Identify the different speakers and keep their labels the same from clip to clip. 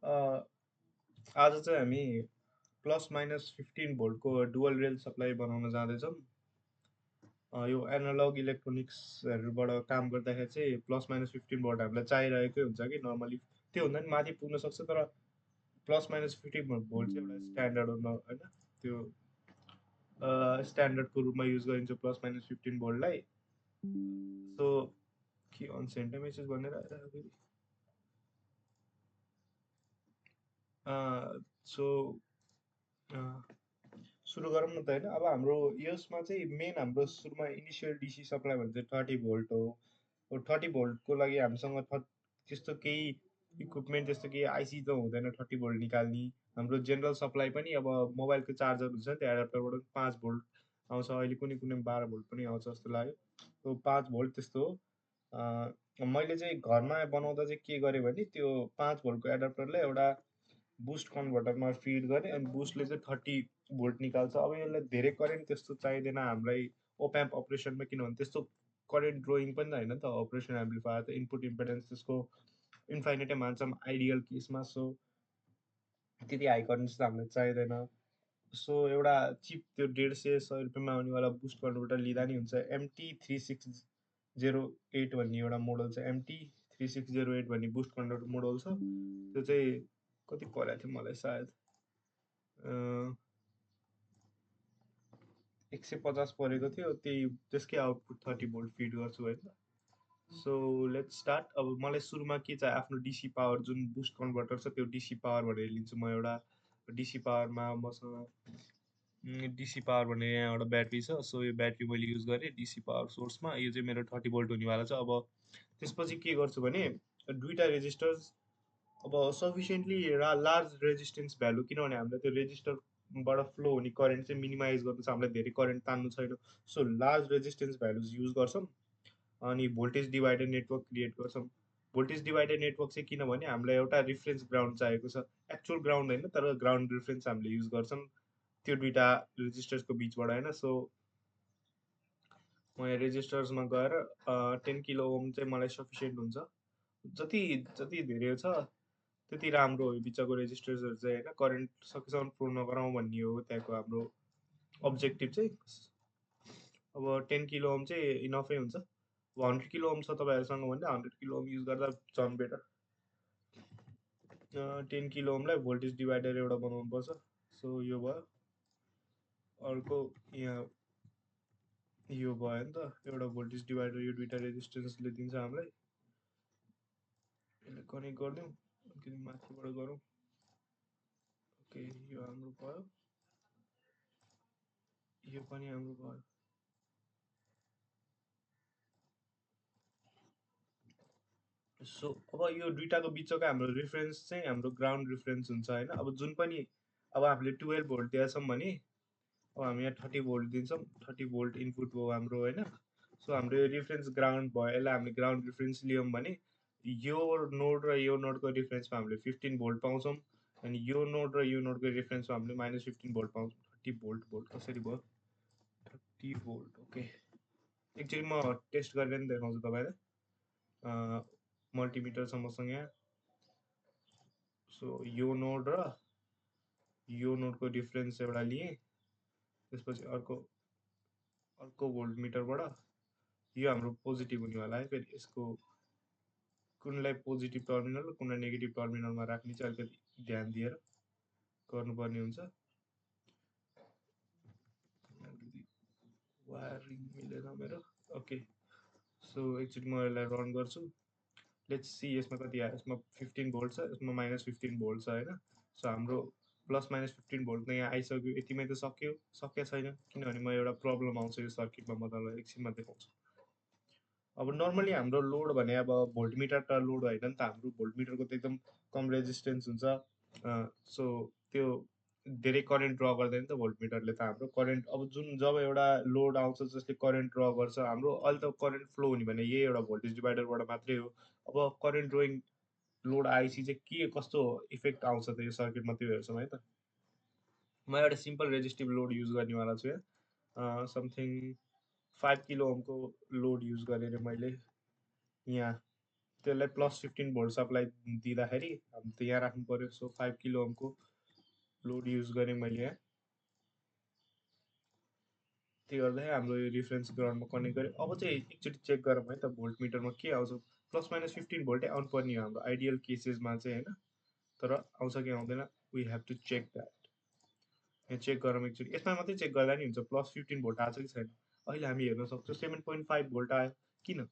Speaker 1: A, आज चाहिँ हामी प्लस माइनस 15 भोल्टको डुअल रेल सप्लाई बनाउन जाँदैछौँ। यो एनालग इलेक्ट्रोनिक्सहरूबाट काम गर्दाखेरि चाहिँ प्लस माइनस 15 भोल्ट हामीलाई चाहिरहेकै हुन्छ कि नर्मली त्योभन्दा नि माथि पुग्न सक्छ, तर प्लस माइनस 15 भोल्ट चाहिँ एउटा स्ट्यान्डर्ड हो होइन। त्यो स्ट्यान्डर्डको रूपमा युज गरिन्छ प्लस माइनस 15 भोल्टलाई। सो के अनसेन्ट मेसेज भनेर आइरहेको फेरि। सो सुरु गरौँ न त होइन। अब हाम्रो यसमा चाहिँ मेन हाम्रो सुरुमा इनिसियल डिसी सप्लाई भने चाहिँ 30 भोल्ट हो। 30 भोल्टको लागि हामीसँग त्यस्तो केही इक्विपमेन्ट, त्यस्तो केही आइसी त हुँदैन 30 भोल्ट निकाल्ने। हाम्रो जेनरल सप्लाई पनि अब मोबाइलको चार्जर हुन्छ नि, त्यो एडाप्टरबाट 5 भोल्ट आउँछ, अहिले कुनै कुनै 12 भोल्ट पनि आउँछ जस्तो लाग्यो। त्यो 5 भोल्ट त्यस्तो हो। मैले चाहिँ घरमा बनाउँदा चाहिँ के गरेँ भने त्यो 5 भोल्टको एडाप्टरलाई एउटा बुस्ट कन्भर्टरमा फिड गरेँ, अनि बुस्टले चाहिँ 30 भोल्ट निकाल्छ। अब यसलाई धेरै करेन्ट त्यस्तो चाहिँदैन हामीलाई ओप्याम्प अपरेसनमा, किनभने त्यस्तो करेन्ट ड्रोइङ पनि त होइन नि त अपरेसन एम्प्लिफायर त। इनपुट इम्पेडेन्स त्यसको इन्फाइनेटै मान्छौँ आइडियल केसमा। सो त्यति हाई करेन्ट त हामीलाई चाहिँदैन। सो एउटा चिप त्यो 150-100 रुपियाँमा आउनेवाला बुस्ट कन्भर्टर लिँदा नि हुन्छ। MT3608 भन्ने एउटा मोडल छ, MT3608 भन्ने बुस्ट कन्भर्टर मोडल छ। त्यो चाहिँ कति परेको थियो मलाई, सायद 150 परेको थियो। त्यही त्यसकै आउटपुट 30 भोल्ट फिड गर्छु होइन। So let's start. अब मलाई सुरुमा के चाहियो, आफ्नो डिसी पावर जुन बुस्ट कन्भर्टर छ त्यो डिसी पावर भनेर लिन्छु म एउटा। डिसी पावरमा मसँग डिसी पावर भनेर यहाँ एउटा ब्याट्री छ। सो यो ब्याट्री मैले युज गरेँ डिसी पावर सोर्समा। यो चाहिँ मेरो 30 भोल्ट हुनेवाला छ। अब त्यसपछि के गर्छु भने दुईवटा रेजिस्टर्स, अब सफिसियन्टली लार्ज रेजिस्टेन्स भ्यालु, किनभने हामीलाई त्यो रेजिस्टरबाट फ्लो हुने करेन्ट चाहिँ मिनिमाइज गर्नु छ, हामीलाई धेरै करेन्ट तान्नु छैन। So large resistance values use गर्छौँ। अनि भोल्टेज डिभाइडर नेटवर्क क्रिएट गर्छौँ। भोल्टेज डिभाइडर नेटवर्क चाहिँ किनभने हामीलाई एउटा रिफरेन्स ग्राउन्ड चाहिएको छ, एक्चुअल ग्राउन्ड होइन तर ग्राउन्ड रिफरेन्स हामीले युज गर्छौँ त्यो दुइटा रेजिस्टर्सको बिचबाट होइन। सो म यहाँ रेजिस्टर्समा गएर 10 किलो ओम चाहिँ मलाई सफिसियन्ट हुन्छ। जति जति धेरै छ त्यति राम्रो हो यो बिचको रेजिस्टर्सहरू चाहिँ होइन। करेन्ट सकेसम्म फ्लो नगराउँ भन्ने हो त्यहाँको हाम्रो अब्जेक्टिभ चाहिँ। अब 10 किलो ओम चाहिँ इनफै हुन्छ। 100 किलो ओम छ तपाईँहरूसँग भने 100 किलो ओम युज गर्दा झन् बेटर। 10 किलो ओमलाई भोल्टेज डिभाइडर एउटा बनाउनु पर्छ। सो यो भयो। अर्को यहाँ यो भयो नि त एउटा भोल्टेज डिभाइडर, यो दुइटा रेजिस्टेन्सले दिन्छ हामीलाई। यसलाई कनेक्ट गरिदिउँ, अलिकति माथिबाट गरौँ। ओके, यो हाम्रो भयो, यो पनि हाम्रो भयो। सो अब यो दुइटाको बिचको हाम्रो रिफरेन्स चाहिँ हाम्रो ग्राउन्ड रिफरेन्स हुन्छ होइन। अब जुन पनि अब हामीले 12 भोल्ट दिएछौँ भने अब हामी यहाँ 30 भोल्ट दिन्छौँ। 30 भोल्ट इनपुट हो हाम्रो होइन। सो हाम्रो यो रिफरेन्स ग्राउन्ड भयो, यसलाई हामीले ग्राउन्ड रिफरेन्स लियौँ भने यो नोड र यो नोडको रिफरेन्समा हामीले 15 भोल्ट पाउँछौँ, अनि यो नोड र यो नोडको रिफरेन्समा हामीले -15 भोल्ट पाउँछौँ। 30 भोल्ट भोल्ट कसरी भयो, 30 भोल्ट। ओके, एकचोटि म टेस्ट गरेर नि देखाउँछु तपाईँलाई। मल्टिमिटर छ मसँग यहाँ। सो यो नोड र यो नोडको डिफरेन्स एउटा लिएँ, त्यसपछि अर्को अर्को भोल्ट मिटरबाट यो हाम्रो पोजिटिभ हुनेवाला है। फेरि यसको कुनलाई पोजिटिभ टर्मिनल र कुनलाई नेगेटिभ टर्मिनलमा राख्ने चाहिँ अलिकति ध्यान दिएर गर्नुपर्ने हुन्छ। वायरिङ मिलेन मेरो। ओके, सो एकचोटि म यसलाई रन गर्छु। लेट्स सी यसमा कति आयो। यसमा 15 भोल्ट छ, यसमा -15 भोल्ट छ होइन। सो हाम्रो +-15 भोल्ट त यहाँ आइसक्यो। यतिमै त सकेको छैन, किनभने म एउटा प्रब्लम आउँछ यो सर्किटमा, म तपाईँलाई एकछिनमा देखाउँछु। अब नर्मली हाम्रो लोड भने अब भोल्ट मिटर त लोड होइन नि त। हाम्रो भोल्ट मिटरको त एकदम कम रेजिस्टेन्स हुन्छ। सो त्यो धेरै करेन्ट ड्र गर्दैन त भोल्ट मिटरले त। हाम्रो करेन्ट अब जुन जब एउटा लोड आउँछ जसले करेन्ट ड्र गर्छ, हाम्रो अहिले त करेन्ट फ्लो हुने भने यही एउटा भोल्टेज डिभाइडरबाट मात्रै हो। अब करेन्ट ड्रोइङ लोड आइसी चाहिँ के कस्तो इफेक्ट आउँछ त यो सर्किटमा, त्यो हेर्छौँ है त। म एउटा सिम्पल रेजिस्टिभ लोड युज गर्नेवाला छु यहाँ। समथिङ 5 किलो ओमको लोड युज गरेर मैले यहाँ त्यसलाई +15 भोल्ट सप्लाई दिँदाखेरि हामी त यहाँ राख्नु पर्यो। सो 5 किलो ओमको लोड युज गरेँ मैले यहाँ। त्यो गर्दाखेरि हाम्रो यो रिफरेन्स ग्राउन्डमा कनेक्ट गरेँ। अब चाहिँ एकचोटि चेक गरौँ है त भोल्ट मिटरमा के आउँछ। ±15 भोल्टै आउनु पर्ने हो हाम्रो आइडियल केसेसमा चाहिँ होइन, तर आउँछ कि आउँदैन we have to check that. यहाँ चेक गरौँ एकचोटि, यसमा मात्रै चेक गर्दा नि हुन्छ 15 भोल्ट आएको छ कि छैन। अहिले हामी हेर्न सक्छौँ 7.5 भोल्ट आयो। किन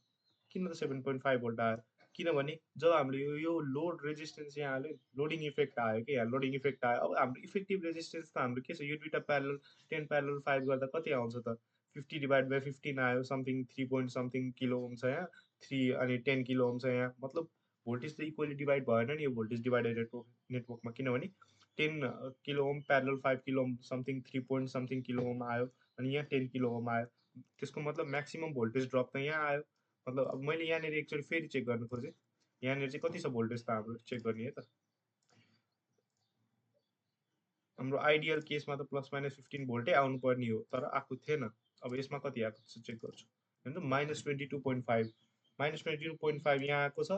Speaker 1: किन त 7.5 भोल्ट आयो? किनभने जब हामीले यो लोड रेजिस्टेन्स यहाँ हाल्यो, लोडिङ इफेक्ट आयो कि यहाँ लोडिङ इफेक्ट आयो। अब हाम्रो इफेक्टिभ रेजिस्टेन्स त हाम्रो के छ, यो दुइटा प्यारल 10 प्यारल 5 गर्दा कति आउँछ त 50/15 आयो, something 3 point something kilo ohm छ यहाँ, 3 अनि 10 किलो ओम छ यहाँ। मतलब भोल्टेज त इक्वली डिभाइड भएन नि यो भोल्टेज डिभाइडेड नेटवर्कमा, किनभने 10 kilo ohm parallel 5 kilo ohm something 3 point something kilo ohm आयो, अनि यहाँ 10 किलो ओम आयो। त्यसको मतलब म्याक्सिमम भोल्टेज ड्रप त यहाँ आयो। मतलब अब मैले यहाँनिर एकचोटि फेरि चेक गर्नु खोजेँ, यहाँनिर चाहिँ कति छ भोल्टेज त हाम्रो चेक गर्ने है त। हाम्रो आइडियल केसमा त ±15 भोल्टै आउनु पर्ने हो, तर आएको थिएन। अब यसमा कति आएको छ चेक गर्छु। हेर्नु -22.5, -22.5 यहाँ आएको छ,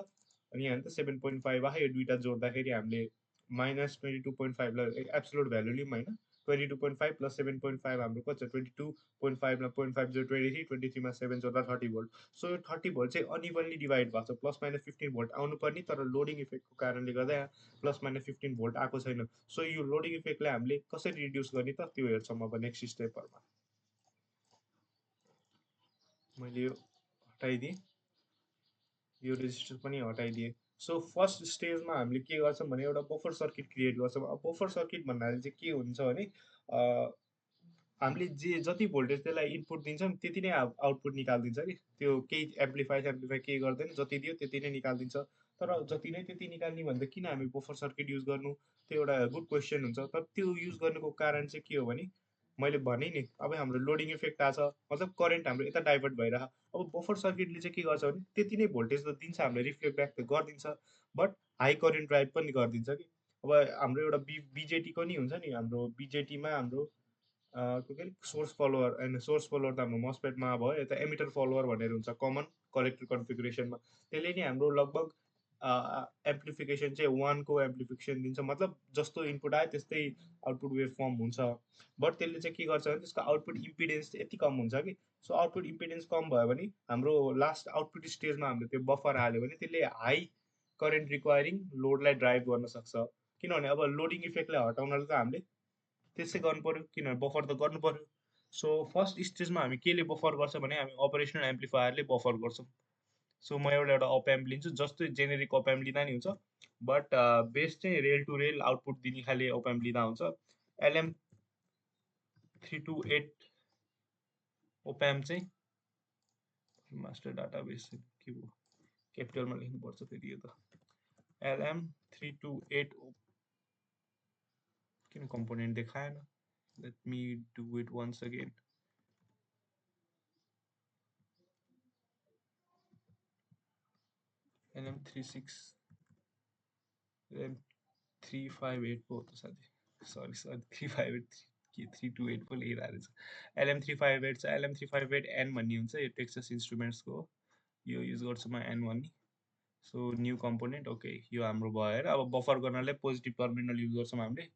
Speaker 1: अनि यहाँ त 7.5 आयो। यो दुइटा जोड्दाखेरि हामीले -22.5 लाई एब्सोल्युट भ्यालु लिउँ होइन, 22.5 + 7.5 हाम्रो कति छ 22.5 मा 0.5 0 23, 23 मा 7 जोड्दा 30 भोल्ट। सो यो 30 भोल्ट चाहिँ अनइभनली डिभाइड भएको छ। ±15 भोल्ट आउनु पर्ने, तर लोडिङ इफेक्टको कारणले गर्दा यहाँ ±15 भोल्ट आएको छैन। सो यो लोडिङ इफेक्टलाई हामीले कसरी रिड्युस गर्ने त त्यो हेर्छौँ अब नेक्स्ट स्टेपहरूमा। मैले यो हटाइदिएँ, यो रेजिस्टर पनि हटाइदिएँ। सो फर्स्ट स्टेजमा हामीले के गर्छौँ भने एउटा बफर सर्किट क्रिएट गर्छौँ। अब बफर सर्किट भन्नाले चाहिँ के हुन्छ भने हामीले जति भोल्टेज त्यसलाई इनपुट दिन्छौँ त्यति नै आउटपुट निकालिदिन्छ कि, त्यो केही एम्प्लिफाई केही गर्दैन, जति दियो त्यति नै निकालिदिन्छ। तर जति नै त्यति निकाल्ने भन्दा किन हामी बफर सर्किट युज गर्नु, त्यो एउटा गुड क्वेसन हुन्छ। तर त्यो युज गर्नुको कारण चाहिँ के हो भने मैले भने नि, अब हाम्रो लोडिङ इफेक्ट आएको छ, मतलब करेन्ट हाम्रो यता डाइभर्ट भइरह। अब बफर सर्किटले चाहिँ के गर्छ भने त्यति नै भोल्टेज त दिन्छ, हामीले रिफ्लेक्ट ब्याक त गरिदिन्छ, बट हाई करेन्ट ड्राइभ पनि गरिदिन्छ कि। अब हाम्रो एउटा बिजेटीको नि हुन्छ नि, हाम्रो बिजेटीमा हाम्रो के अरे सोर्स फलोवर, होइन सोर्स फलोवर त हाम्रो मस्पेटमा भयो, यता एमिटर फलोवर भनेर हुन्छ कमन कलेक्टर कन्फिगुरेसनमा। त्यसले नि हाम्रो लगभग एम्प्लिफिकेसन चाहिँ 1 को एम्प्लिफिकेसन दिन्छ, मतलब जस्तो इनपुट आयो त्यस्तै आउटपुट वेभ फर्म हुन्छ। बट त्यसले चाहिँ के गर्छ भने त्यसको आउटपुट इम्पिडेन्स चाहिँ यति कम हुन्छ कि। सो आउटपुट इम्पिडेन्स कम भयो भने हाम्रो लास्ट आउटपुट स्टेजमा हामीले त्यो बफर हाल्यो भने त्यसले हाई करेन्ट रिक्वायरिङ लोडलाई ड्राइभ गर्न सक्छ। किनभने अब लोडिङ इफेक्टलाई हटाउनलाई त हामीले त्यसै गर्नु पर्यो, किनभने बफर त गर्नु पर्यो। सो फर्स्ट स्टेजमा हामी केले बफर गर्छ भने हामी अपरेसनल एम्प्लिफायरले बफर गर्छौँ। सो म एउटा अप एम्प लिन्छु, जस्तै जेनेरिक अप एम्प लिँदा नि हुन्छ, बट बेस चाहिँ रेल टु रेल आउटपुट दिने खाले अप एम्प लिँदा हुन्छ। LM328 अप एम्प चाहिँ मास्टर डाटाबेस के हो, क्यापिटलमा लेख्नुपर्छ फेरि यो त। LM328 किन कम्पोनेन्ट देखाएन, let me do it once again. LM36 LM358 पो हो त साथी, सरी 358 के 328 पो लेखिरहेको रहेछ। LM358 छ, LM358N भन्ने हुन्छ, यो टेक्सस इन्स्ट्रुमेन्ट्सको हो, यो युज गर्छु म N भन्ने। सो न्यू कम्पोनेन्ट, ओके यो हाम्रो भयो हेर। अब बफर गर्नलाई पोजिटिभ टर्मिनल युज गर्छौँ हामीले।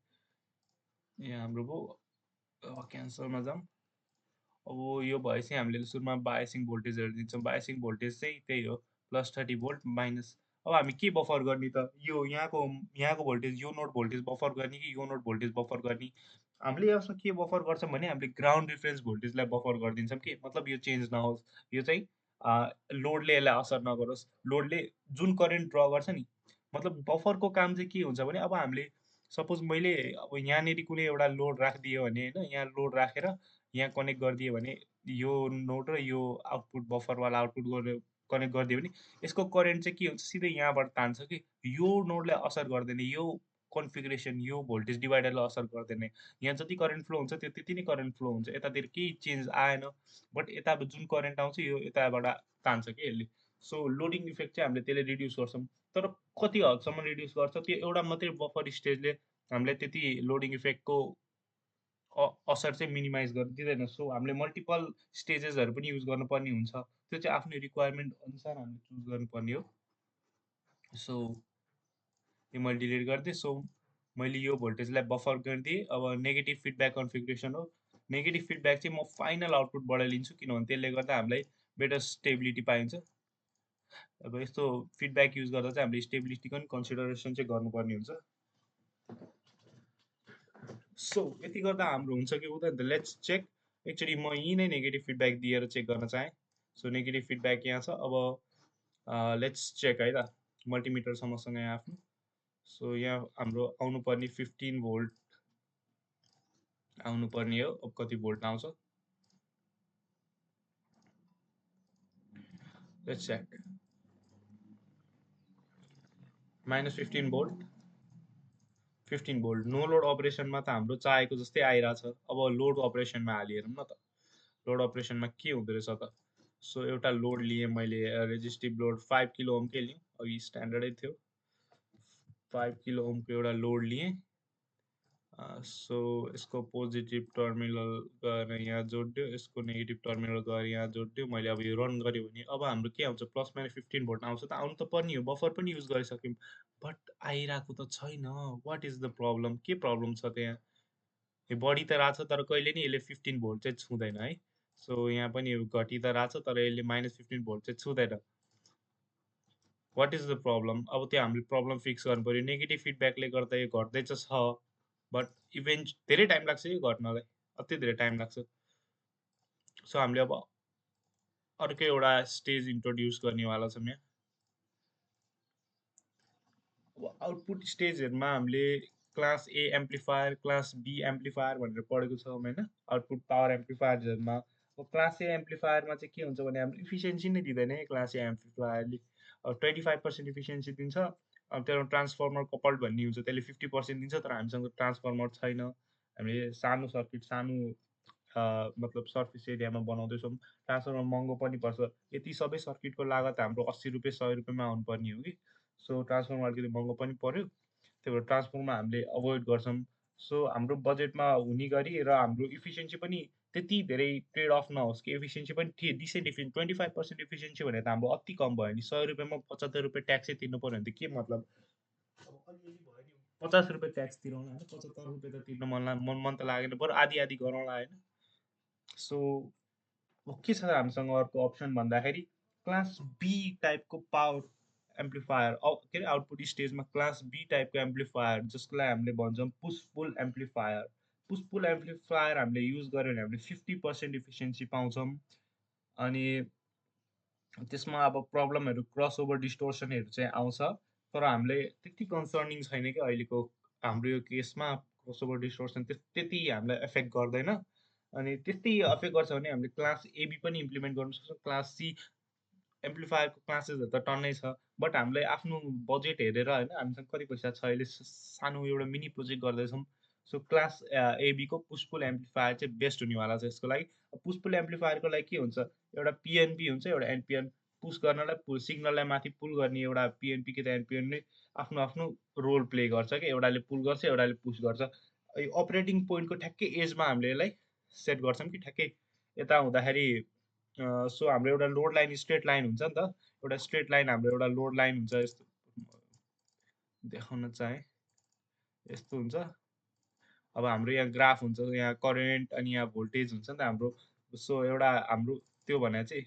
Speaker 1: यहाँ हाम्रो भयो, क्यान्सलमा जाऊँ। अब यो भएपछि हामीले सुरुमा बायसिङ भोल्टेजहरू दिन्छौँ। बायसिङ भोल्टेज चाहिँ त्यही हो +30 भोल्ट माइनस। अब हामी के बफर गर्ने त, यो यहाँको भोल्टेज यो नोड भोल्टेज बफर गर्ने कि यो नोड भोल्टेज बफर गर्ने। हामीले यसमा के बफर गर्छौँ भने हामीले ग्राउन्ड रिफरेन्स भोल्टेजलाई बफर गरिदिन्छौँ कि, मतलब यो चेन्ज नहोस्, यो चाहिँ लोडले यसलाई असर नगरोस्। लोडले जुन करेन्ट ड्र गर्छ नि, मतलब बफरको काम चाहिँ के हुन्छ भने अब हामीले सपोज मैले अब यहाँनिर कुनै एउटा लोड राखिदियो भने होइन, यहाँ लोड राखेर यहाँ कनेक्ट गरिदियो भने यो नोड र यो आउटपुट बफरवाला आउटपुट गरेर कनेक्ट गरिदियो भने यसको करेन्ट चाहिँ के हुन्छ, सिधै यहाँबाट तान्छ कि, यो नोडलाई असर गर्दैन, यो कन्फिगरेसन यो भोल्टेज डिभाइडरलाई असर गर्दैन। यहाँ जति करेन्ट फ्लो हुन्छ त्यो त्यति नै करेन्ट फ्लो हुन्छ, यतातिर केही चेन्ज आएन। बट यता जुन करेन्ट आउँछ यो यताबाट तान्छ कि यसले। सो लोडिङ इफेक्ट चाहिँ हामीले त्यसले रिड्युस गर्छौँ। तर कति हदसम्म रिड्युस गर्छ, त्यो एउटा मात्रै बफर स्टेजले हामीलाई त्यति लोडिङ इफेक्टको असर चाहिँ मिनिमाइज गरिदिँदैन। सो हामीले मल्टिपल स्टेजेसहरू पनि युज गर्नुपर्ने हुन्छ, त्यो चाहिँ आफ्नो रिक्वायरमेन्ट अनुसार हामीले चुज गर्नुपर्ने हो। सो यो मैले डिलिट गरिदिएँ। सो मैले यो भोल्टेजलाई बफर गरिदिएँ। अब नेगेटिभ फिडब्याक कन्फिगरेसन हो। नेगेटिभ फिडब्याक चाहिँ म फाइनल आउटपुटबाट लिन्छु, किनभने त्यसले गर्दा हामीलाई बेटर स्टेबिलिटी पाइन्छ। अब यस्तो फिडब्याक युज गर्दा चाहिँ हामीले स्टेबिलिटीको पनि कन्सिडरेसन चाहिँ गर्नुपर्ने हुन्छ। सो यति गर्दा हाम्रो हुन्छ कि हुँदैन त, लेट्स चेक। एक्चुअली म यहीँ नै नेगेटिभ फिडब्याक दिएर चेक गर्न चाहेँ। सो नेगेटिभ फिडब्याक यहाँ छ। अब लेट्स चेक है त, मल्टिमिटरसम्मसँग यहाँ आफ्नो। सो यहाँ हाम्रो आउनुपर्ने 15 भोल्ट आउनुपर्ने हो। अब कति भोल्ट आउँछ let's check. -15 volt, 15 volt. No load अपरेसनमा त हाम्रो चाहेको जस्तै आइरहेछ। अब लोड अपरेसनमा हाली हेरौँ न त, लोड अपरेसनमा के हुँदो रहेछ त। सो एउटा लोड लिएँ मैले, रेजिस्टिभ लोड 5 किलो ओमकै लिएँ, अघि स्ट्यान्डर्डै थियो। 5 किलो ओमको एउटा लोड लिएँ। सो यसको पोजिटिभ टर्मिनल गएर यहाँ जोडिदियो, यसको नेगेटिभ टर्मिनल गएर यहाँ जोडिदियो। मैले अब यो रन गरेँ भने अब हाम्रो के आउँछ, प्लस माइनस 15 भोल्ट आउँछ त, आउनु त पर्ने हो। बफर पनि युज गरिसक्यौँ, बट आइरहेको त छैन। What is the problem? के प्रब्लम छ त्यहाँ? यो बढी त रहेछ तर कहिले नि यसले 15 भोल्ट चाहिँ छुँदैन है। सो यहाँ पनि घटी त रहेछ तर यसले -15 भोल्ट चाहिँ छुँदैन। What is the problem? अब त्यो हामीले प्रब्लम फिक्स गर्नु पऱ्यो। नेगेटिभ फिडब्याकले गर्दा यो घट्दैछ छ, बट धेरै टाइम लाग्छ यो घट्नलाई, अति धेरै टाइम लाग्छ। सो हामीले अब अर्को एउटा स्टेज इन्ट्रोड्युस गर्नेवाला छौँ यहाँ। अब आउटपुट स्टेजहरूमा हामीले class A amplifier, class B amplifier भनेर पढेको छौँ होइन, आउटपुट पावर एम्प्लिफायर्सहरूमा। अब क्लास ए एम्प्लिफायरमा चाहिँ के हुन्छ भने हाम्रो इफिसियन्सी नै दिँदैन है क्लास ए एम्प्लिफायरले। 25% इफिसियन्सी दिन्छ। अब त्यो ट्रान्सफर्मर कपल्ड भन्ने हुन्छ, त्यसले 50% दिन्छ, तर हामीसँग ट्रान्सफर्मर छैन। हामीले सानो सर्किट, सानो मतलब सर्फेस एरियामा बनाउँदैछौँ। ट्रान्सफर्मर महँगो पनि पर्छ। यति सबै सर्किटको लागत हाम्रो 80 रुपियाँ 100 रुपियाँमा आउनुपर्ने हो कि। सो ट्रान्सफर्मर अलिकति महँगो पनि पर्यो, त्यही भएर ट्रान्सफर्मर हामीले अभोइड गर्छौँ। सो हाम्रो बजेटमा हुने गरी र हाम्रो इफिसियन्सी पनि त्यति धेरै ट्रेड अफ नहोस् कि इफिसियन्सी पनि डिसेन्ट इफिसियन्ट। 25% इफिसियन्सी भने त हाम्रो अति कम भयो नि। 100 रुपियाँमा 75 रुपियाँ ट्याक्सै तिर्नु पऱ्यो भने त के मतलब? अब अलिअलि भयो नि, 50 रुपियाँ ट्याक्स तिरौँला होइन, 75 रुपियाँ त तिर्न मन त लागेन, बरु आधी आधी गरौँला होइन। सो के छ हामीसँग अर्को अप्सन भन्दाखेरि क्लास बी टाइपको पावर एम्प्लिफायर, के अरे आउटपुट स्टेजमा क्लास बी टाइपको एम्प्लिफायर, जसलाई हामीले भन्छौँ पुस पुल एम्प्लिफायर। पुस पुल एम्प्लिफायर हामीले युज गऱ्यो भने हामीले 50% इफिसियन्सी पाउँछौँ। अनि त्यसमा अब प्रब्लमहरू क्रस ओभर डिस्टोर्सनहरू चाहिँ आउँछ, तर हामीले त्यति कन्सर्निङ छैन कि अहिलेको हाम्रो यो केसमा क्रस ओभर डिस्टोर्सन त्यति हामीलाई एफेक्ट गर्दैन। अनि त्यस्तै एफेक्ट गर्छ भने हामीले क्लास एबी पनि इम्प्लिमेन्ट गर्नु सक्छौँ। क्लास सी एम्प्लिफायरको क्लासेसहरू त टन्नै छ, बट हामीले आफ्नो बजेट हेरेर होइन, हामीसँग कति पैसा छ अहिले, सानो एउटा मिनी प्रोजेक्ट गर्दैछौँ। सो क्लास एबीको पुसपुल एम्प्लिफायर चाहिँ बेस्ट हुनेवाला छ यसको लागि। पुसपुल एम्प्लिफायरको लागि के हुन्छ, एउटा पिएनपी हुन्छ, एउटा एनपिएन। पुस गर्नलाई, सिग्नललाई माथि पुल गर्ने एउटा पिएनपी कि त एनपिएन नै आफ्नो आफ्नो रोल प्ले गर्छ कि, एउटाले पुल गर्छ एउटाले पुस गर्छ। अपरेटिङ पोइन्टको ठ्याक्कै एजमा हामीले यसलाई सेट गर्छौँ कि ठ्याक्कै यता हुँदाखेरि। सो हाम्रो एउटा लोड लाइन स्ट्रेट लाइन हुन्छ नि त, एउटा स्ट्रेट लाइन हाम्रो एउटा लोड लाइन हुन्छ। यस्तो देखाउन चाहेँ, यस्तो हुन्छ। अब हाम्रो यहाँ ग्राफ हुन्छ, यहाँ करेन्ट अनि यहाँ भोल्टेज हुन्छ नि त हाम्रो। सो एउटा हाम्रो त्यो भने चाहिँ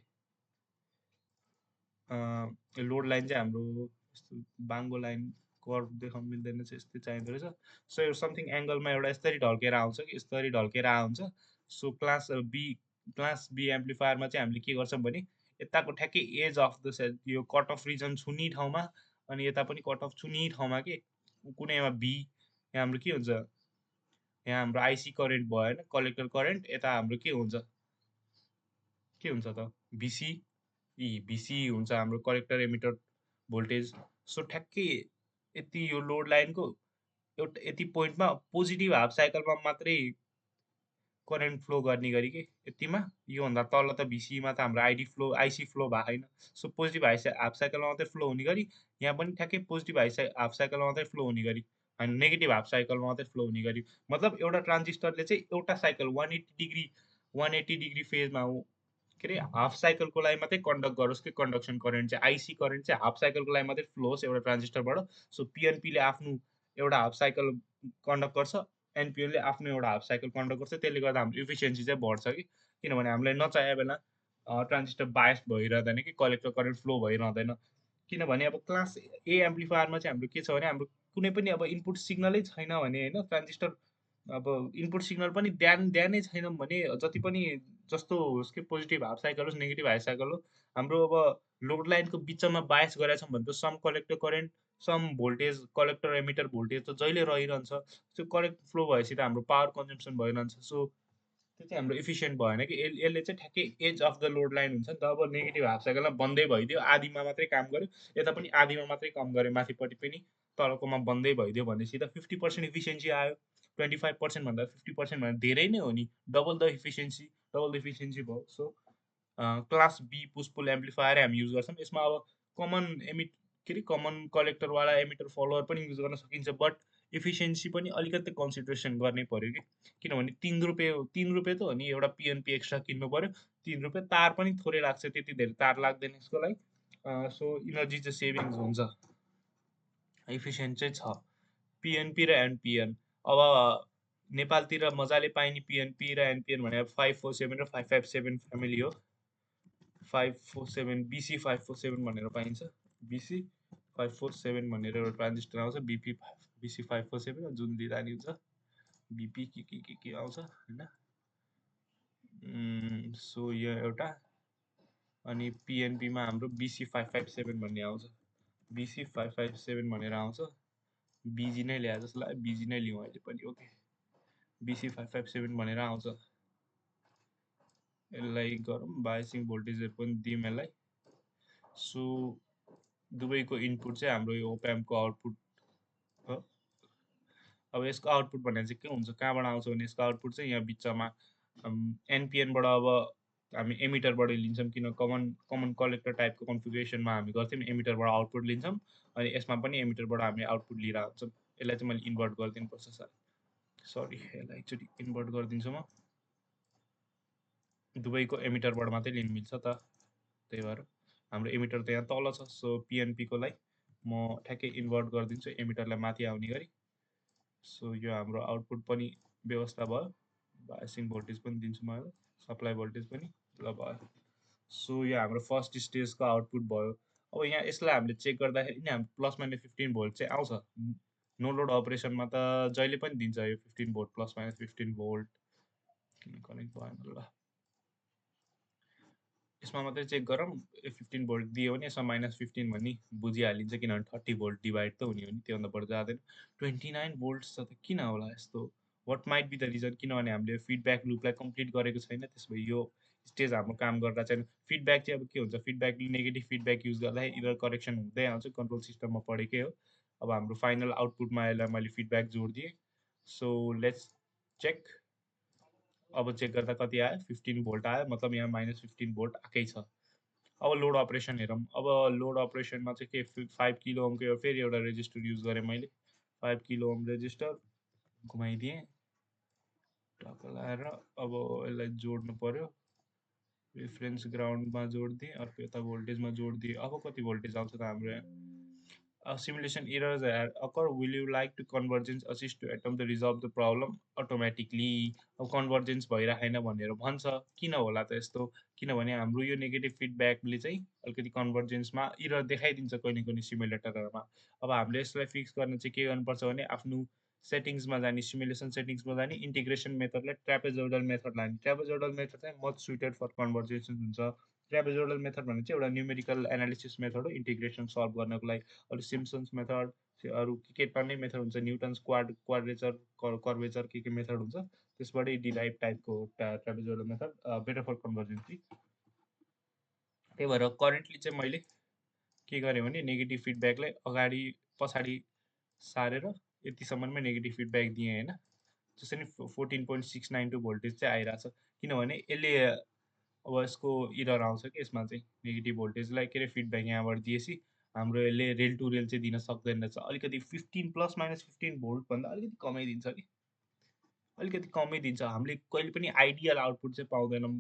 Speaker 1: लोड लाइन चाहिँ हाम्रो यस्तो बाङ्गो लाइन कर्भ देखाउनु मिल्दैन चाहिँ यस्तै चाहिँदो रहेछ। सो यो समथिङ एङ्गलमा एउटा यस्तरी ढल्केर आउँछ कि, यस्तरी ढल्केर आउँछ। सो क्लास बी एम्प्लिफायरमा चाहिँ हामीले के गर्छौँ भने यताको ठ्याक्कै एज अफ द यो कट अफ रिजन छुनी ठाउँमा, अनि यता पनि कट अफ छुनी ठाउँमा कि कुनैमा बी, यहाँ हाम्रो के हुन्छ, यहाँ हाम्रो आइसी करेन्ट भयो होइन, कलेक्टर करेन्ट। यता हाम्रो के हुन्छ, के हुन्छ त भिसी, भिसी हुन्छ हाम्रो कलेक्टर एमिटर भोल्टेज। सो ठ्याक्कै यति यो लोड लाइनको एउटा यति पोइन्टमा पोजिटिभ हाफ साइकलमा मात्रै करेन्ट फ्लो गर्ने गरी कि यतिमा, योभन्दा तल त भिसीमा त हाम्रो आइसी फ्लो भएको छैन। सो पोजिटिभ हाफ साइकलमा मात्रै फ्लो हुने गरी, यहाँ पनि ठ्याक्कै पोजिटिभ हाफ साइकलमा मात्रै फ्लो हुने गरी, होइन नेगेटिभ हाफ साइकलमा मात्रै फ्लो हुने गरी। मतलब एउटा ट्रान्जिस्टरले चाहिँ एउटा साइकल 180 डिग्री फेजमा के अरे हाफ साइकलको लागि मात्रै कन्डक्ट गरोस् कि कन्डक्सन करेन्ट चाहिँ आइसी करेन्ट चाहिँ हाफ साइकलको लागि मात्रै फ्लो होस् एउटा ट्रान्जिस्टरबाट। सो पिएनपीले आफ्नो एउटा हाफ साइकल कन्डक्ट गर्छ, एनपिएनले आफ्नो एउटा हाफ साइकल कन्डक्ट गर्छ। त्यसले गर्दा हाम्रो इफिसियन्सी चाहिँ बढ्छ कि, किनभने हामीलाई नचाहे बेला ट्रान्जिस्टर बायस भइरहँदैन कि कलेक्टर करेन्ट फ्लो भइरहँदैन। किनभने अब क्लास ए एम्प्लिफायरमा चाहिँ हाम्रो के छ भने हाम्रो कुनै पनि अब इनपुट सिग्नलै छैन भने होइन, ट्रान्जिस्टर अब इनपुट सिग्नल पनि ध्यानै छैन भने जति पनि जस्तो होस् कि पोजिटिभ हाफ साइकल होस् नेगेटिभ हाफ साइकल हो, हाम्रो अब लोड लाइनको बिचमा बायस गरेका छौँ भने त some collector current some voltage collector emitter voltage त जहिले रहिरहन्छ। त्यो करेक्ट फ्लो भएपछि त हाम्रो पावर कन्जम्सन भइरहन्छ। सो त्यो चाहिँ हाम्रो इफिसियन्ट भएन कि यसले चाहिँ ठ्याक्कै edge of the load line हुन्छ नि त। अब नेगेटिभ हाफ साइकलमा बन्दै भइदियो, आधीमा मात्रै काम गर्यो, यता पनि आधीमा मात्रै काम गर्यो, माथिपट्टि पनि तलकोमा बन्दै भइदियो भनेपछि त 50% इफिसियन्सी आयो। 25% भन्दा 50% भन्दा धेरै नै हो नि, डबल द इफिसियन्सी भयो। So class B push pull amplifier हामी युज गर्छौँ। यसमा अब कमन एमिट के अरे कमन कलेक्टरवाला एमिटर फलोवर पनि युज गर्न सकिन्छ, बट इफिसियन्सी पनि अलिकति कन्सिडरेसन गर्नै पऱ्यो कि, किनभने 3 रुपियाँ त हो नि एउटा पिएनपी एक्स्ट्रा किन्नु पऱ्यो। 3 रुपियाँ तार पनि थोरै लाग्छ, त्यति धेरै तार लाग्दैन यसको लागि। सो इनर्जी चाहिँ सेभिङ्स हुन्छ, इफिसियन्ट चाहिँ छ पिएनपी र एनपिएन। अब नेपालतिर मजाले पाइने पिएनपी र एनपिएन भनेर 547 र 557 फ्यामिली हो। 547 बिसी 547 भनेर पाइन्छ, बिसी 547 भनेर एउटा ट्रान्जिस्टर आउँछ, बिसी 547 जुन दिँदा नि हुन्छ, बिपी के आउँछ होइन। सो यो एउटा, अनि पिएनपीमा हाम्रो बिसी 557 भन्ने आउँछ, बिसी 557 भनेर आउँछ। बिजी नै ल्याए जस्तो लाग्यो, बिजी नै लिउँ अहिले पनि। ओके, बिसी 557 भनेर आउँछ। यसलाई गरौँ, बायसिङ भोल्टेजहरू पनि दिउँ यसलाई। सो दुवैको इनपुट चाहिँ हाम्रो यो ओप्याम्पको आउटपुट हो। अब यसको आउटपुट भनेर चाहिँ के हुन्छ, कहाँबाट आउँछ भने यसको आउटपुट चाहिँ यहाँ बिचमा एनपिएनबाट अब हामी एमिटरबाट लिन्छौँ, किन कमन कलेक्टर टाइपको कन्फिगरेसनमा हामी गर्थ्यौँ, एमिटरबाट आउटपुट लिन्छौँ, अनि यसमा पनि एमिटरबाट हामी आउटपुट लिएर आउँछौँ। यसलाई चाहिँ मैले इन्भर्ट गरिदिनुपर्छ सर, सरी यसलाई एकचोटि इन्भर्ट गरिदिन्छु म। दुवैको एमिटरबाट मात्रै लिनु मिल्छ त, त्यही भएर हाम्रो एमिटर त यहाँ तल छ। सो पिएनपीको लागि म ठ्याक्कै इन्भर्ट गरिदिन्छु एमिटरलाई माथि आउने गरी। सो यो हाम्रो आउटपुट पनि व्यवस्था भयो, बायसिङ भोल्टेज पनि दिन्छु म, सप्लाई भोल्टेज पनि ल भयो। सो यो हाम्रो फर्स्ट स्टेजको आउटपुट भयो। अब यहाँ यसलाई हामीले चेक गर्दाखेरि नि हाम्रो प्लस माइनस 15 भोल्ट चाहिँ आउँछ। नो लोड अपरेसनमा त जहिले पनि दिन्छ यो 15 भोल्ट, प्लस माइनस 15 भोल्ट। किन कनेक्ट भएन ल, यसमा मात्रै चेक गरौँ। 15 भोल्ट दियो भने यसमा -15 भन्ने बुझिहालिन्छ, किनभने 30 भोल्ट डिभाइड त हुने हो नि, त्योभन्दा बढी जाँदैन। 29 भोल्ट छ त किन होला यस्तो, what might be the reason, किनभने हामीले फिडब्याक लुपलाई कम्प्लिट गरेको छैन। त्यसो भए यो स्टेज हाम्रो काम गर्दा चाहिँ फिडब्याक चाहिँ अब के हुन्छ, फिडब्याक नेगेटिभ फिडब्याक युज गर्दा इरर करेक्सन हुँदै आउँछ, कन्ट्रोल सिस्टममा पढेकै हो। अब हाम्रो फाइनल आउटपुटमा यसलाई मैले फिडब्याक जोडिदिएँ। So let's check. अब चेक गर्दा कति आयो, 15 भोल्ट आयो, मतलब यहाँ -15 भोल्ट आएकै छ। अब लोड अपरेसन हेरौँ। अब लोड अपरेसनमा चाहिँ के 5 किलो ओमको फेरि एउटा रेजिस्टर युज गरेँ मैले, 5 किलो ओम रेजिस्टर घुमाइदिएँ टक्क लगाएर। अब यसलाई जोड्नु पर्यो, रेफरेन्स ग्राउन्डमा जोडिदिएँ, अर्को यता भोल्टेजमा जोडिदिएँ। अब कति भोल्टेज आउँछ त हाम्रो यहाँ, simulation errors occur, will you like to convergence assist to attempt to resolve the problem automatically। अब कन्भर्जेन्स भइरहेन भनेर भन्छ, किन होला त यस्तो, किनभने हाम्रो यो नेगेटिभ फिडब्याकले चाहिँ अलिकति कन्भर्जेन्समा इरर देखाइदिन्छ कहिले सिमुलेटरहरूमा। अब हामीले यसलाई फिक्स गर्न चाहिँ के गर्नुपर्छ भने आफ्नो सेटिङ्समा जाने, सिमुलेसन सेटिङ्समा जाने, इन्टिग्रेसन मेथडलाई ट्रापेजोइडल मेथड लाने। ट्रापेजोइडल मेथड चाहिँ मच सुइटेड फर कन्भर्जेन्स हुन्छ। ट्रापेजोइडल मेथड भने चाहिँ एउटा न्युमेरिकल एनालिसिस मेथड हो इन्टिग्रेसन सल्भ गर्नको लागि। अरू सिम्सन्स मेथड, अरू के टन्नै मेथड हुन्छ, न्युटन्स क्वाड्रेचर कर्वेचर के मेथड हुन्छ, त्यसबाटै डिराइभ टाइपको trapezoidal method better for convergence. त्यही भएर करेन्टली चाहिँ मैले के गरेँ भने नेगेटिभ फिडब्याकलाई अगाडि पछाडि सारेर यतिसम्ममै नेगेटिभ फिडब्याक दिएँ होइन। जसरी 14.692 भोल्टेज चाहिँ आइरहेछ, किनभने यसले अब यसको इरर आउँछ कि यसमा चाहिँ नेगेटिभ भोल्टेजलाई के अरे फिडब्याक यहाँबाट दिएपछि हाम्रो यसले रेल टु रेल चाहिँ दिन सक्दैन रहेछ। अलिकति 15 प्लस माइनस 15 भोल्टभन्दा अलिकति कमै दिन्छ कि, अलिकति कमै दिन्छ। हामीले कहिले पनि आइडियल आउटपुट चाहिँ पाउँदैनौँ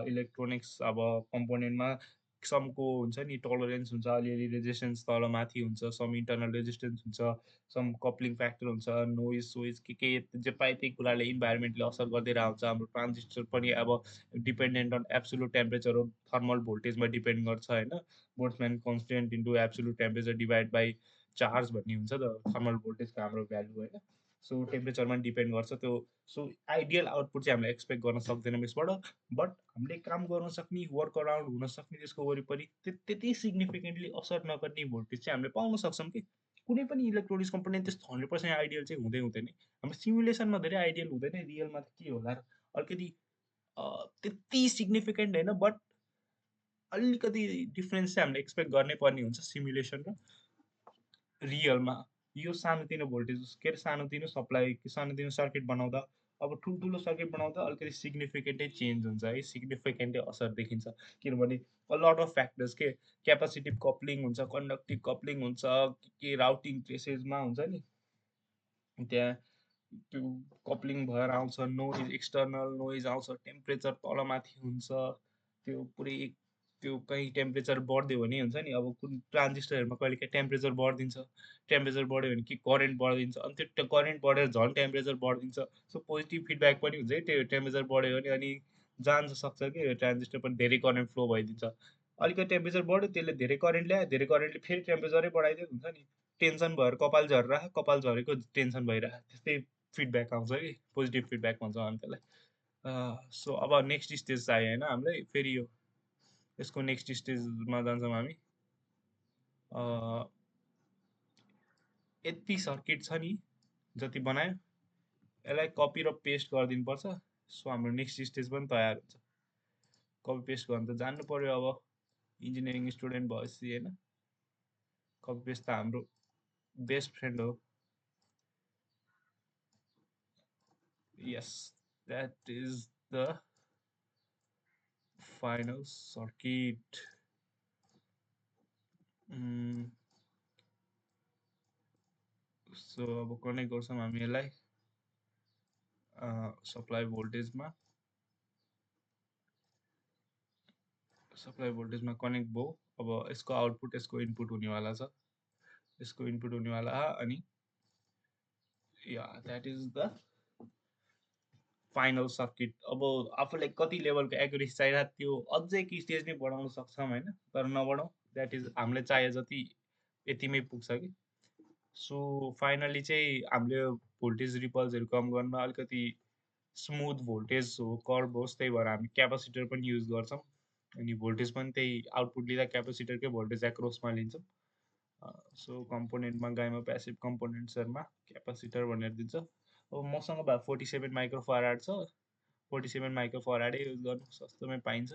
Speaker 1: इलेक्ट्रोनिक्स अब कम्पोनेन्टमा। समको हुन्छ नि टलरेन्स हुन्छ, अलिअलि रेजिस्टेन्स तल माथि हुन्छ, सम इन्टरनल रेजिस्टेन्स हुन्छ, सम कप्लिङ फ्याक्टर हुन्छ, नोइज सोइज के जे पाए त्यही कुराले इन्भाइरोमेन्टले असर गरिदिरहेको हुन्छ। हाम्रो ट्रान्जिस्टर पनि अब डिपेन्डेन्ट अन एब्सोल्युट टेम्परेचर हो, थर्मल भोल्टेजमा डिपेन्ड गर्छ होइन। Boltzmann constant into absolute temperature divide by charge भन्ने हुन्छ त थर्मल भोल्टेजको हाम्रो भ्यालु होइन। सो टेम्परेचरमा डिपेन्ड गर्छ त्यो। सो आइडियल आउटपुट चाहिँ हामीले एक्सपेक्ट गर्न सक्दैनौँ यसबाट। बट हामीले काम गर्न सक्ने, वर्क अराउन्ड हुन सक्ने, त्यसको वरिपरि त्यति सिग्निफिकेन्टली असर नगर्ने भोल्टेज चाहिँ हामीले पाउन सक्छौँ कि। कुनै पनि इलेक्ट्रोनिक्स कम्पोनेन्ट त्यस्तो 100% आइडियल चाहिँ हुँदैन। हाम्रो सिमुलेसनमा धेरै आइडियल हुँदैन, रियलमा त के होला र। अलिकति त्यति सिग्निफिकेन्ट होइन, बट अलिकति डिफ्रेन्स चाहिँ हामीले एक्सपेक्ट गर्नै पर्ने हुन्छ सिमुलेसन र रियलमा। यो सानोतिनो भोल्टेज के अरे सानोतिनो सप्लाई सानोतिनो सर्किट बनाउँदा, अब ठुल्ठुलो सर्किट बनाउँदा अलिकति सिग्निफिकेन्टै चेन्ज हुन्छ है, सिग्निफिकेन्टै असर देखिन्छ। किनभने लट अफ फ्याक्टर्स के क्यापासिटिभ कप्लिङ हुन्छ, कन्डक्टिभ कप्लिङ हुन्छ, के राउटिङ ट्रेसेसमा हुन्छ नि त्यहाँ त्यो कप्लिङ भएर आउँछ, नोइज एक्सटर्नल नोइज आउँछ, टेम्परेचर तलमाथि हुन्छ, त्यो पुरै त्यो कहीँ टेम्परेचर बढ्दियो भने हुन्छ नि अब कुन ट्रान्जिस्टरहरूमा कहिले काहीँ टेम्परेचर बढिदिन्छ, टेम्परेचर बढ्यो भने कि करेन्ट बढिदिन्छ, अनि त्यो करेन्ट बढेर झन् टेम्परेचर बढिदिन्छ। सो पोजिटिभ फिडब्याक पनि हुन्छ है, त्यो टेम्परेचर बढ्यो भने अनि जान्छ सक्छ कि ट्रान्जिस्टर पनि धेरै करेन्ट फ्लो भइदिन्छ। अलिकति टेम्परेचर बढ्यो त्यसले धेरै करेन्ट ल्यायो, धेरै करेन्टले फेरि टेम्परेचरै बढाइदियो हुन्छ नि। टेन्सन भएर कपाल झरिरहेको, कपाल झरेको टेन्सन भइरहेको, त्यस्तै फिडब्याक आउँछ कि पोजिटिभ फिडब्याक भन्छ हामी त्यसलाई। सो अब नेक्स्ट स्टेज चाहियो होइन हामीलाई फेरि यो यसको नेक्स्ट स्टेजमा जान्छौँ हामी। यति सर्किट छ नि जति बनायो यसलाई कपी र पेस्ट गरिदिनुपर्छ। सो हाम्रो नेक्स्ट स्टेज पनि तयार हुन्छ। कपी पेस्ट गर्नु त जान्नु पर्यो अब, इन्जिनियरिङ स्टुडेन्ट भएपछि होइन। कपी पेस्ट त हाम्रो बेस्ट फ्रेन्ड हो। Yes, that is the final circuit. So अब कनेक्ट गर्छौँ हामी यसलाई सप्लाई भोल्टेजमा। सप्लाई भोल्टेजमा कनेक्ट भयो। अब यसको आउटपुट यसको इनपुट हुनेवाला छ, यसको इनपुट हुनेवाला अनि या that is the final circuit. अब आफूलाई कति लेभलको एक्युरेसी चाहिरहेको त्यो अझै एक स्टेज नै बढाउन सक्छौँ होइन, तर नबढाउँ। द्याट इज हामीले चाहे जति यतिमै पुग्छ कि। सो फाइनली चाहिँ हामीले भोल्टेज रिपल्सहरू कम गर्न अलिकति स्मुथ भोल्टेज हो, कर्भ होस्, त्यही भएर हामी क्यापासिटर पनि युज गर्छौँ। अनि भोल्टेज पनि त्यही आउटपुट लिँदा क्यापासिटरकै भोल्टेज एक्रोसमा लिन्छौँ। सो कम्पोनेन्टमा गाइमा प्यासिभ कम्पोनेन्ट्सहरूमा क्यापासिटर भनेर दिन्छ। अब मसँग भए 47 माइक्रोफराड छ, 47 माइक्रोफराडै युज गर्नु, सस्तोमै पाइन्छ।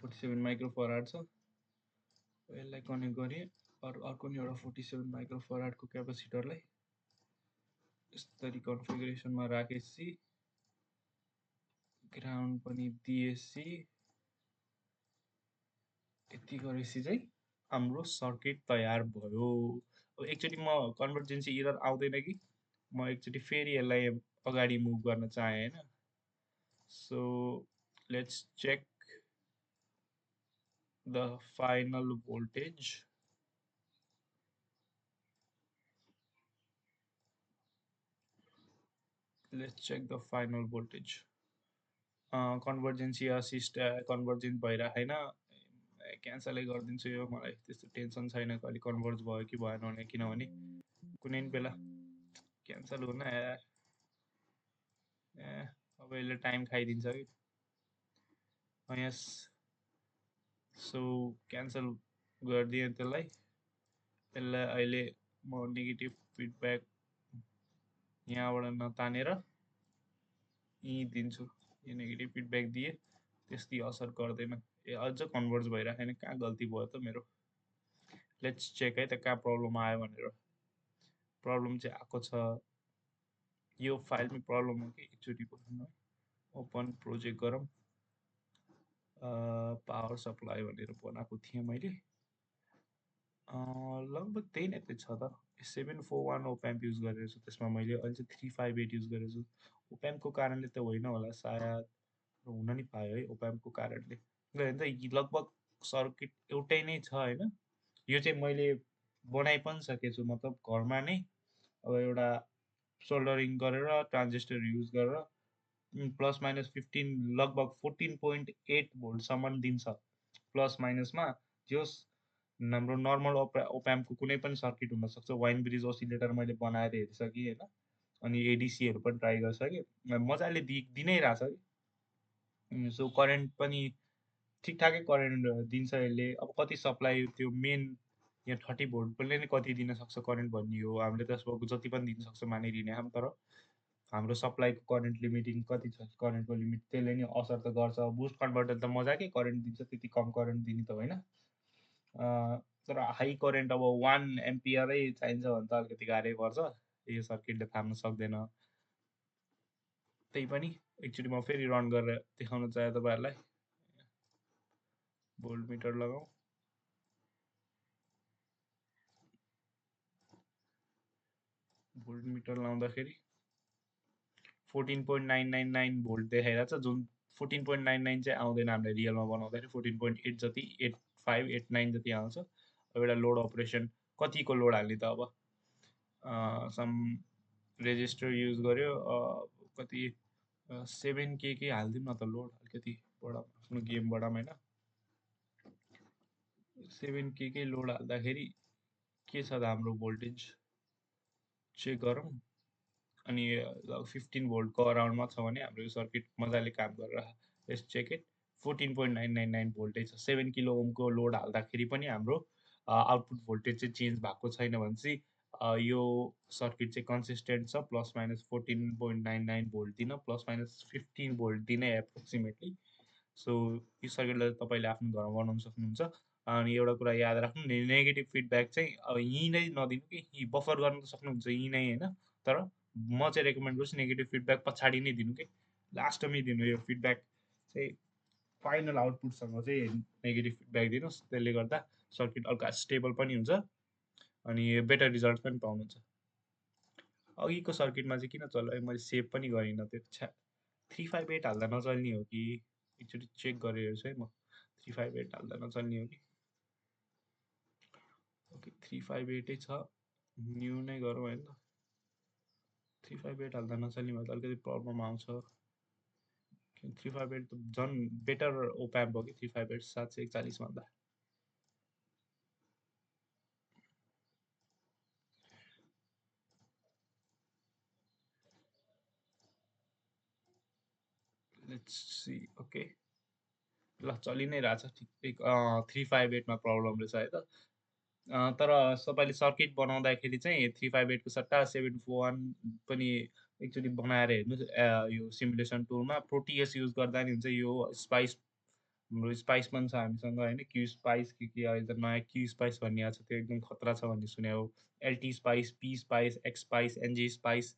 Speaker 1: 47 माइक्रोफराड छ, यसलाई कनेक्ट गरेँ अर्को नि एउटा 47 माइक्रोफराडको क्यापासिटरलाई यसरी कन्फिगरेसनमा राखेपछि ग्राउन्ड पनि दिएपछि यति गरेपछि चाहिँ हाम्रो सर्किट तयार भयो। अब एकचोटि म कन्भर्जेन्सी इरर आउँदैन कि म एकचोटि फेरि यसलाई अगाडि मुभ गर्न चाहेँ होइन। So let's check the final voltage. Let's check the final voltage. Convergency assist convergent भइरहेको छैन, क्यान्सलै गरिदिन्छु यो। मलाई त्यस्तो टेन्सन छैन कहिले कन्भर्ज भयो कि भएन भने, किनभने कुनै पनि बेला क्यान्सल हुन यार। अब यसले टाइम खाइदिन्छ कि। यस, सो क्यान्सल गरिदिएँ त्यसलाई। यसलाई अहिले म नेगेटिभ फिडब्याक यहाँबाट नतानेर यहीँ दिन्छु। यो नेगेटिभ फिडब्याक दिए त्यस्तै असर गर्दैन। अझ कन्भर्ज भइरहेको छैन, कहाँ गल्ती भयो त मेरो। लेट्स चेक है त कहाँ प्रब्लम आयो भनेर। प्रब्लम चाहिँ आएको छ, यो फाइलमै प्रब्लम हो कि। एकचोटि ओपन प्रोजेक्ट गरौँ। पावर सप्लाई भनेर बनाएको थिएँ मैले। लगभग त्यही नै छ त 741 ओप्याम्प युज गरेको छु त्यसमा मैले अहिले चाहिँ 358 युज गरेको छु ओप्याम्पको कारणले त होइन होला सायद हुन नि पायो है ओप्याम्पको कारणले किनभने त लगभग सर्किट एउटै नै छ होइन यो चाहिँ मैले बनाइ पनि सकेको छु मतलब घरमा नै अब एउटा सोल्डरिङ गरेर ट्रान्जिस्टर युज गरेर प्लस माइनस 15 लगभग 14.8 भोल्टसम्म दिन्छ प्लस माइनसमा जस हाम्रो नर्मल ओप्याम्पको कुनै पनि सर्किट हुनसक्छ वाइन ब्रिज ओसिलेटर मैले बनाएर हेरिसकेँ होइन अनि एडिसीहरू पनि ट्राई गरिसकेँ मजाले दिनै रहेछ कि सो करेन्ट पनि ठिकठाकै करेन्ट दिन्छ यसले अब कति सप्लाई त्यो मेन यहाँ 30 भोल्टले नै कति दिन सक्छ करेन्ट भन्ने हो हामीले त्यसको जति पनि दिन सक्छ मानिलिने हम तर हाम्रो सप्लाईको करेन्ट लिमिटिङ कति छ करेन्टको लिमिट त्यसले नि असर त गर्छ बुस्ट कन्भर्टर त मजाकै करेन्ट दिन्छ त्यति कम करेन्ट दिने त होइन तर हाई करेन्ट अब 1 एम्पियरै चाहिन्छ भने त अलिकति गाह्रै पर्छ यो सर्किटले थाम्न सक्दैन त्यही पनि एकचोटि म फेरि रन गरेर देखाउन चाहे तपाईँहरूलाई भोल्ट मिटर लगाऊ भोल्ट मिटर लाउँदाखेरि 14.999 भोल्ट देखाइरहेको छ जुन 14.99 चाहिँ आउँदैन हामीले रियलमा बनाउँदाखेरि 14.8 जति 85 89 जति आउँछ अब एउटा लोड अपरेसन कतिको लोड हाल्ने त अब सम रेजिस्टर युज गर्यो कति 7K हालिदिउँ न त लोड अलिकति बढाउँ आफ्नो गेम बढाउँ होइन 7K लोड हाल्दाखेरि के छ त हाम्रो भोल्टेज चेक गरौँ अनि 15 भोल्टको अराउन्डमा छ भने हाम्रो यो सर्किट मजाले काम गरेर यस चेक इट 14.999 भोल्टेज छ 7 किलो ओमको लोड हाल्दाखेरि पनि हाम्रो आउटपुट भोल्टेज चाहिँ चेन्ज भएको छैन भने चाहिँ यो सर्किट चाहिँ कन्सिस्टेन्ट छ प्लस माइनस 14.99 भोल्ट दिन प्लस माइनस 15 भोल्ट दिने एप्रोक्सिमेटली सो यो सर्किटलाई तपाईँले आफ्नो घरमा बनाउन सक्नुहुन्छ अनि एउटा कुरा याद राख्नु नेगेटिभ फिडब्याक चाहिँ अब यहीँ नै नदिनु कि यहीँ बफर गर्न त सक्नुहुन्छ यहीँ नै होइन तर म चाहिँ रेकमेन्ड गर्छु नेगेटिभ फिडब्याक पछाडि नै दिनु कि लास्टमै दिनु यो फिडब्याक चाहिँ फाइनल आउटपुटसँग चाहिँ नेगेटिभ फिडब्याक दिनुहोस् त्यसले गर्दा सर्किट हल्का स्टेबल पनि हुन्छ अनि बेटर रिजल्ट पनि पाउनुहुन्छ अघिको सर्किटमा चाहिँ किन चल्यो मैले सेभ पनि गरिनँ त्यो 358 हाल्दा नचल्ने हो कि एकचोटि चेक गरेर हेर्छु है म 358 हाल्दा नचल्ने हो कि ओके 358 छ न्यू नै गरौँ होइन 358 हाल्दा नचल्ने भयो त अलिकति प्रब्लम आउँछ 358 त झन् बेटर ओप्याम्प हो कि 358 741 भन्दा लेट्स सी ओके ल चलि नै रहेछ ठिकै 358मा प्रब्लम रहेछ है त तर तपाईँले सर्किट बनाउँदाखेरि चाहिँ 358को सट्टा 741 पनि एकचोटि बनाएर हेर्नुहोस् यो सिमुलेसन टुलमा प्रोटिएस युज गर्दा नि हुन्छ यो स्पाइस हाम्रो स्पाइस पनि छ हामीसँग होइन क्यु स्पाइस के अहिले त नयाँ क्यु स्पाइस भन्ने आएको छ त्यो एकदम खतरा छ भन्ने सुने हो LT spice P spice X spice NG spice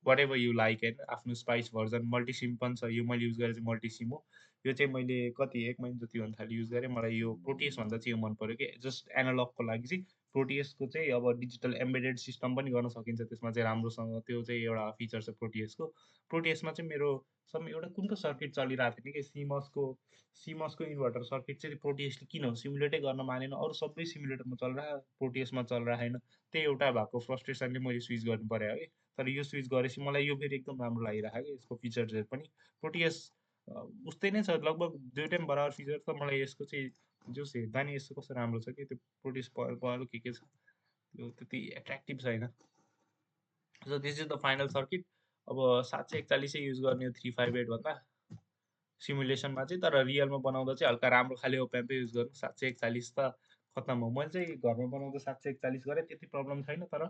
Speaker 1: whatever you like होइन आफ्नो स्पाइस भर्जन मल्टिसिम पनि छ यो मैले युज गरेर चाहिँ मल्टिसिम हो यो चाहिँ मैले कति 1 महिना जति हुन थाल्यो युज गरेँ मलाई यो प्रोटियस भन्दा चाहिँ यो मन पऱ्यो कि जस्ट एनालगको लागि चाहिँ प्रोटियसको चाहिँ अब डिजिटल एम्बेडेड सिस्टम पनि गर्न सकिन्छ त्यसमा चाहिँ राम्रोसँग त्यो चाहिँ एउटा फिचर छ प्रोटियसको प्रोटियसमा चाहिँ मेरो समय एउटा कुन त सर्किट चलिरहेको थियो नि कि सिमसको इन्भर्टर सर्किट चाहिँ प्रोटियसले किन हो सिमुलेटै गर्न मानेन अरू सबै सिमुलेटरमा चलिरहेको प्रोटियसमा चलिरहेको छैन त्यही एउटा भएको फ्रस्ट्रेसनले मैले स्विच गर्नु पऱ्यो है तर यो स्विच गरेपछि मलाई यो फेरि एकदम राम्रो लागिरहेको कि यसको फिचर्सहरू पनि प्रोटियस उस्तै नै छ लगभग दुइटै बराबर फिचर त मलाई यसको चाहिँ जोस हेर्दा नि यसको कस्तो राम्रो छ कि त्यो प्रोटियस पहल के छ त्यो त्यति एट्र्याक्टिभ छैन so this is the final circuit अब 741 युज गर्ने हो 358 भन्दा सिमुलेसनमा चाहिँ तर रियलमा बनाउँदा चाहिँ हल्का राम्रो खाले ओप्याम्पै युज गर्नु 741 त खत्तम हो मैले चाहिँ घरमा बनाउँदा 741 गरेँ त्यति प्रब्लम छैन तर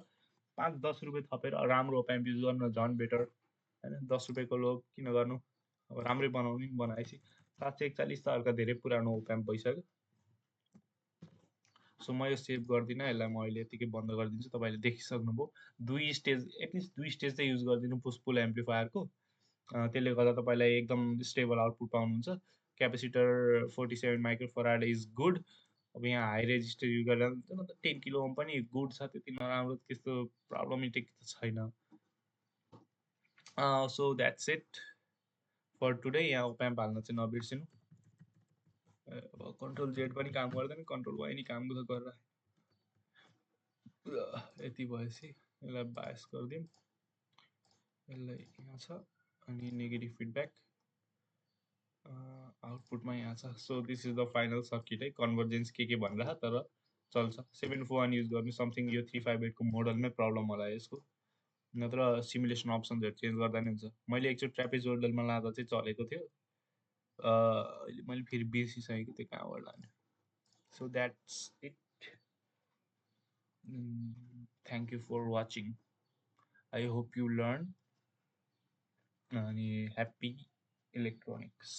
Speaker 1: 5-10 रुपियाँ थपेर राम्रो ओप्याम्प युज गर्नु झन् बेटर होइन 10 रुपियाँको लोभ किन गर्नु अब राम्रै बनाउने नि बनाएपछि 741 त हल्का धेरै पुरानो ओप्याम्प भइसक्यो सो म यो सेभ गर्दिनँ यसलाई म अहिले यतिकै बन्द गरिदिन्छु तपाईँले देखिसक्नुभयो दुई स्टेज एटलिस्ट दुई स्टेज चाहिँ युज गरिदिनु पुस पुल एम्प्लिफायरको त्यसले गर्दा तपाईँलाई एकदम स्टेबल आउटपुट पाउनुहुन्छ क्यापेसिटर 47 माइक्रोफराड इज गुड अब यहाँ हाई रेजिस्टर युज गर्दा त 10 किलो ओम पनि गुड छ, त्यति नराम्रो त्यस्तो प्रब्लमेटिक त छैन। So that's it for today. यहाँ ओप्याम्प हाल्न चाहिँ नबिर्सिनु। अब कन्ट्रोल जेड पनि काम गर्दैन, कन्ट्रोल वाइ नि काम गरेर यति भएपछि यसलाई बायस गरिदिउँ। यसलाई यहाँ छ अनि नेगेटिभ फिडब्याक आउटपुटमा यहाँ छ। So this is the final circuit है। कन्भर्जेन्स के भनेर तर चल्छ। 741 युज गर्नु समथिङ यो 358 को मोडलमै प्रब्लम होला यसको, नत्र सिमुलेसन अप्सन्सहरू चेन्ज गर्दा नि हुन्छ। मैले एकचोटि ट्र्यापेज मोडलमा लाँदा चाहिँ चलेको थियो, अहिले मैले फेरि बिर्सिसकेको त्यो कहाँबाट लाने। So that's it. Thank you for watching. I hope you learn. अनि ह्याप्पी इलेक्ट्रोनिक्स।